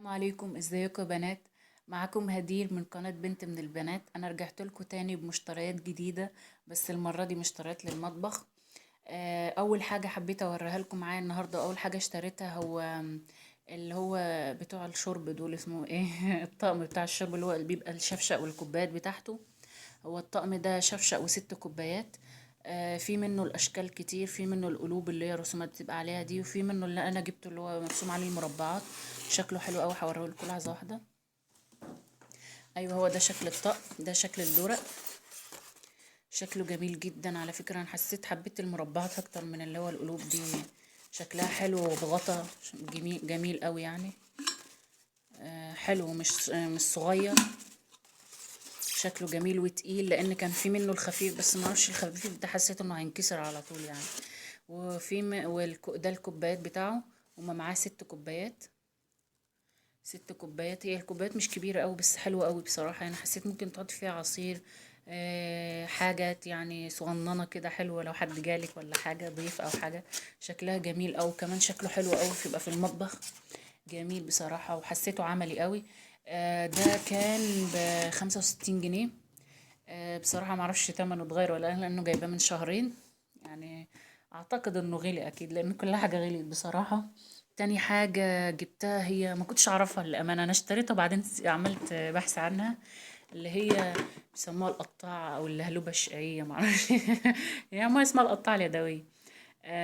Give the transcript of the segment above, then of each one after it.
السلام عليكم، ازيكم يا بنات؟ معاكم هدير من قناة بنت من البنات. انا رجعت لكم تاني بمشتريات جديدة، بس المرة دي مشتريات للمطبخ. اول حاجة حبيت اوريها لكم معايا النهاردة، اول حاجة اشتريتها هو اللي هو بتوع الشرب دول، اسمه ايه؟ الطقم بتاع الشرب اللي هو بيبقى الشفشق والكوبايات بتاعته. هو الطقم ده شفشق وست كوبايات. في منه الاشكال كتير، في منه القلوب اللي هي رسومات بتبقى عليها دي، وفي منه اللي انا جبته اللي هو مرسوم عليه المربعات، شكله حلو قوي. هوريه لكم لحظه واحده. ايوه هو ده شكل الطقم، ده شكل الدورق، شكله جميل جدا على فكره. انا حبيت المربعات اكتر من اللي هو القلوب دي، شكلها حلو وبغطا جميل جميل قوي يعني. حلو، مش صغير، شكله جميل وتقيل، لان كان في منه الخفيف بس ما اعرفش الخفيف ده حسيت انه هينكسر على طول يعني. وفي ده الكوبايات بتاعه، هما معاه 6 كوبايات، 6 كوبايات. هي الكوبايات مش كبيرة قوي بس حلوة قوي بصراحة يعني. حسيت ممكن تحط فيها عصير، حاجات يعني صغننة كده حلوة لو حد جالك ولا حاجة، ضيف او حاجة. شكلها جميل قوي، كمان شكله حلو قوي يبقى في المطبخ، جميل بصراحة، وحسيته عملي قوي. ده كان ب65 جنيه. بصراحة معرفش تمنه اتغير ولا لا، لأنه جايباه من شهرين يعني، أعتقد إنه غلي أكيد لأن كل حاجة غليت بصراحة. تاني حاجة جبتها هي ما كنتش أعرفها للأمانة، أنا اشتريتها وبعدين عملت بحث عنها، اللي هي بيسموها القطاعة أو اللهلوبة الشقية، معرفش هي ما اسمها القطاعة اليدوية.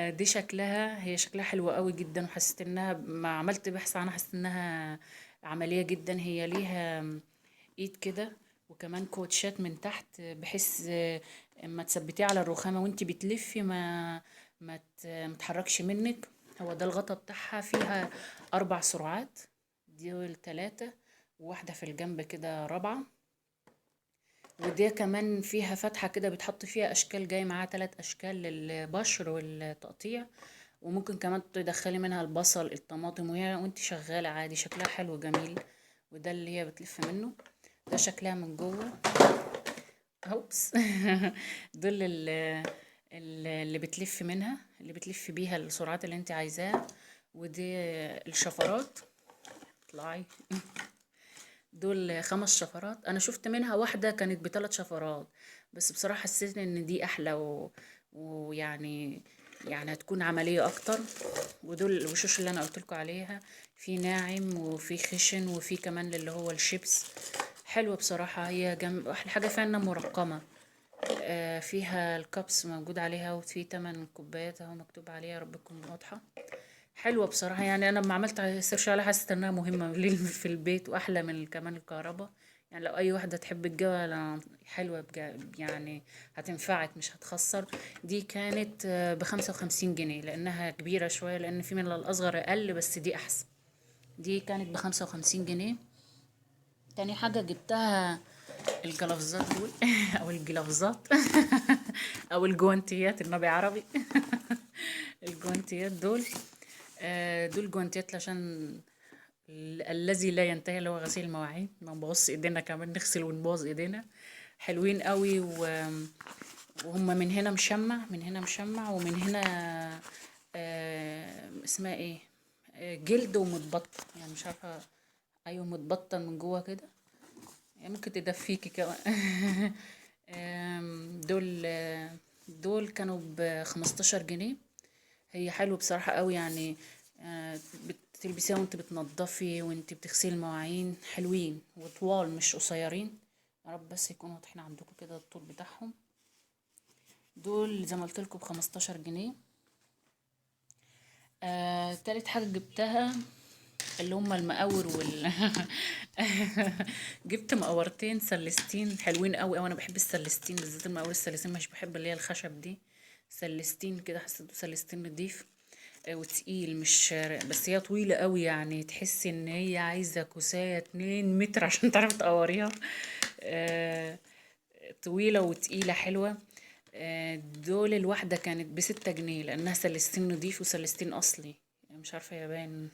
دي شكلها، هي شكلها حلو قوي جدا، وحسيت إنها ما عملت بحث عنها حسيت إنها عملية جدا. هي ليها ايد كده وكمان كوتشات من تحت، بحيث اما تثبتيه على الرخامة وانتي بتلفي ما تحركش منك. هو ده الغطا بتاعها، فيها 4 سرعات، دول 3 وواحدة في الجنب كده 4. ودي كمان فيها فتحة كده بتحط فيها أشكال، جاي معاها 3 أشكال للبشر والتقطيع، وممكن كمان تدخلي منها البصل الطماطم وانت شغالة عادي. شكلها حلو جميل. وده اللي هي بتلف منه، ده شكلها من جوه. هوبس دول اللي بتلف منها، اللي بتلف بيها السرعات اللي انت عايزاها. ودي الشفرات، اطلعي دول 5 شفرات. انا شفت منها واحدة كانت بثلاث شفرات، بس بصراحة حسيت ان دي احلى ويعني هتكون عملية اكتر. ودول الوشوش اللي انا قلت لكم عليها، في ناعم وفي خشن وفي كمان اللي هو الشيبس. حلوة بصراحة، هي احلى حاجة فيها انها مرقمة. فيها الكبس موجود عليها، وفي 8 كوبايات اهو مكتوب عليها، يا رب تكون واضحة. حلوة بصراحة يعني، انا لما عملت سيرش عليها حسيت انها مهمة في البيت، واحلى من كمان الكهرباء يعني. لو اي واحدة تحب تجيبها، لا، حلوة يعني هتنفعك مش هتخسر. دي كانت ب55 جنيه لانها كبيرة شوية، لان في من الاصغر اقل، بس دي احسن. دي كانت ب55 جنيه. تاني حاجة جبتها الجلافزات دول او الجلافزات او الجوانتيات، النبي عربي الجوانتيات دول، دول جوانتيات عشان الذي لا ينتهي اللي هو غسيل المواعين، ما نبوظش ايدينا كمان، نغسل ونبوظ ايدينا. حلوين قوي، وهم من هنا مشمع، من هنا مشمع، ومن هنا، اسمها ايه، جلد ومتبطن يعني، مش عارفه، ايوه متبطن من جوه كده يعني، ممكن تدفيكي كمان. دول كانوا ب15 جنيه. هي حلوه بصراحه قوي يعني، بتلبسيها وانت بتنضفي وانت بتغسلي المواعين، حلوين وطوال مش قصيرين. يا رب بس يكونوا واضحين عندكم كده الطول بتاعهم. دول زي ما قلت لكم ب15 جنيه. تالت حاجه جبتها اللي هم المقاور وال جبت مقورتين سلستين حلوين قوي قوي. انا بحب السلستين بالذات، المقاور السلستين، مش بحب اللي هي الخشب دي. سلستين كده حسيته سلستين نضيف، وتقيل، مش بس هي طويلة قوي يعني، تحسي ان هي عايزة كوساية 2 متر عشان تعرفي تقوريها. طويلة وتقيلة حلوة. دول الواحدة كانت ب6 جنيه لأنها سلستين نضيف وسلستين أصلي، مش عارفة يا باين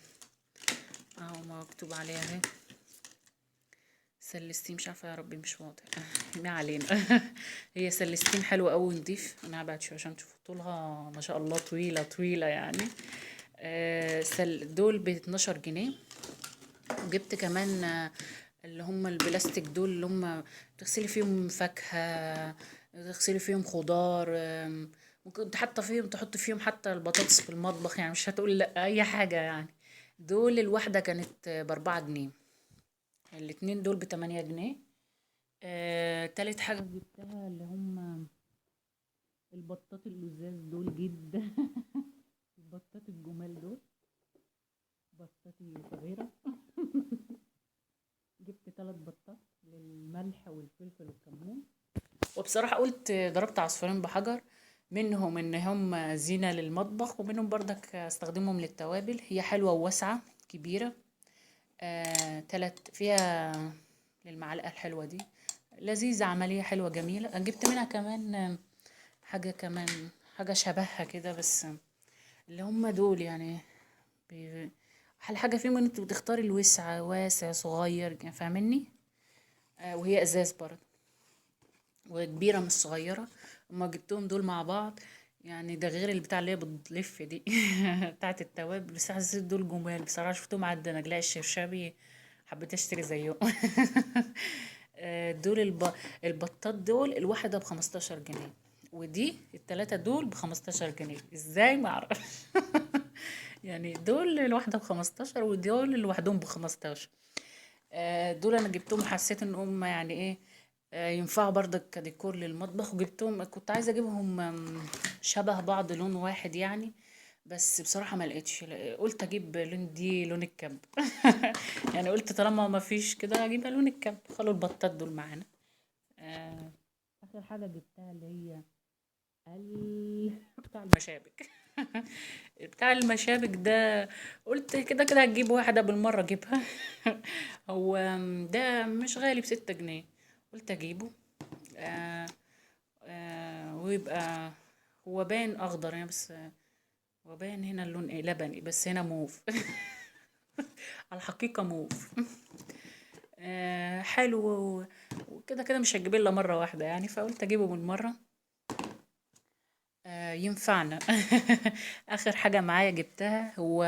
اهو مكتوب عليها اهي سلستين، مش عارفة يا ربي مش واضح ما علينا. هي سلستين حلوة قوي نضيف. انا هبعد شوية عشان تشوفوا طولها ما شاء الله، طويلة طويلة يعني. دول ب12 جنيه. وجبت كمان اللي هم البلاستيك دول اللي هم تغسلي فيهم فاكهة، تغسلي فيهم خضار، ممكن تحط فيهم، تحط فيهم حتى البطاطس في المطبخ، يعني مش هتقول لا اي حاجة يعني. دول الواحدة كانت ب4 جنيه، الاتنين دول ب8 جنيه. تالت حاجة جبتها اللي هم البطاط اللزاز دول جدا البطاط الجمال دول، بطاطي صغيرة جبت 3 بطات للملح والفلفل والكمون. وبصراحة قلت ضربت عصفورين بحجر، منهم ان هم زينة للمطبخ، ومنهم برضك استخدمهم للتوابل. هي حلوة وواسعة كبيرة، 3 فيها للمعلقة الحلوة دي، لذيذة، عملية حلوة جميلة. جبت منها كمان حاجة، كمان حاجة شبهها كده، بس اللي هم دول يعني احلى حاجة فيهم ان انت بتختاري الوسع، واسع صغير، يعني فاهميني؟ وهي ازاز برضه وكبيرة مش صغيرة. اما جبتهم دول مع بعض يعني، ده غير البتاع اللي هي بتلف دي بتاعة التوابل، بس حسيت دول جمال بصراحة. شفتهم عند نجلاء الشرشابي حبيت اشتري زيهم. دول البطات دول الواحدة ب15 جنيه، ودي التلاتة دول ب15 جنيه. ازاي ما اعرفش يعني دول الواحدة ب15 ودول لوحدهم ب15. دول انا جبتهم حسيت ان هم يعني ايه، ينفعوا برضك كديكور للمطبخ. وجبتهم كنت عايزة اجيبهم، شبه بعض لون واحد يعني، بس بصراحة ما لقيتش، قلت اجيب لون دي لون الكب يعني قلت طالما ما فيش كده اجيب لون الكب. خلوا البطات دول معانا. اخر حاجة جبتها اللي هي بتاع المشابك بتاع المشابك ده قلت كده كده هتجيب واحدة بالمرة اجيبها هو ده مش غالي، ب6 جنيه، قلت اجيبه. ويبقى هو باين اخضر يعني، بس هو باين هنا اللون ايه، لبني، بس هنا موف على الحقيقة موف. حلو، وكده كده مش هتجيب الا مرة واحدة يعني، فقلت اجيبه بالمرة. ينفعنا. اخر حاجة معايا جبتها هو